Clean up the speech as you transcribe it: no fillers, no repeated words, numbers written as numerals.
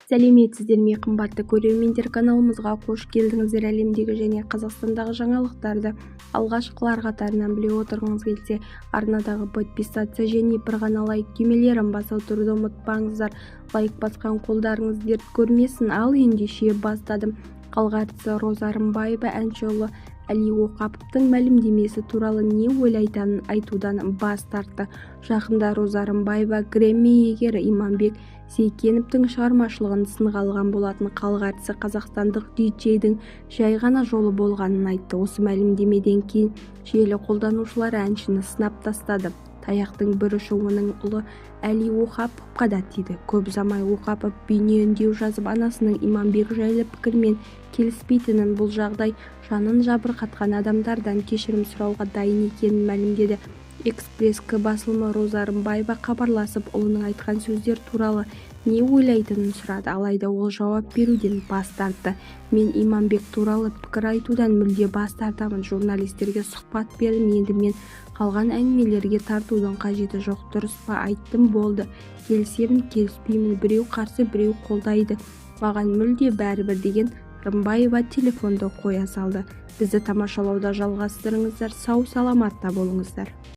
Сәлеметсіздер ме, қымбатты көрермендер! Каналымызға қош келдіңіздер! Әлемдегі және Қазақстандағы жаңалықтарды алғашқылар қатарынан біле отырғыңыз келсе, арнадағы «Подписаться» және бір ғана «Лайк» түймелерін баса отыруды ұмытпаңыздар. Лайк басқан қолдарыңыз дерт көрмесін. Ал ендеше, бастадым. Халық әртісі Роза Рымбаева әнші ұлы Әли Оқаповтың мәлімдемесі туралы не ойлайтынын айтудан бас тартты. Жақында Роза Рымбаева Грэмми иегері Иманбек Сейкеновтің шығармашылығын сынға алған болатын. Халық әртісі қазақстандық диджейдің жай ғана жолы болғанын айтты. Осы мәлімдемеден кейін желі қолданушылары әншіні сынап тастады. Таяқтың бір ұшы оның ұлы Әли Оқаповқа да тиді. Көп ұзамай Оқапов бейнеүндеу жазып, анасының Иманбек жайлы пікірмен келіспейтінін, бұл жағдай жанын жабырқатқан адамдардан кешірім сұрауға дайын екенін мәлімдеді. «Экспресс-К» басылымы Роза Рымбаева хабарласып, ұлының айтқан сөздері туралы не ойлайтынын сұрады. Алайда ол жауап беруден бас тартты. «Мен Иманбек туралы пікір айтудан мүлде бас тартамын. Журналистерге сұхбат бердім. Енді мен қалған әңгімелерге тартудың қажеті жоқ. Дұрыс па? Айттым, болды. Келісемін, келіспеймін, біреу қарсы, біреу қолдайды, маған мүлде бәрібір», – деген Рымбаева телефонды қоя салды. Бізді тамашалауды жалғастырыңыздар. Сау-саламатта болыңыздар!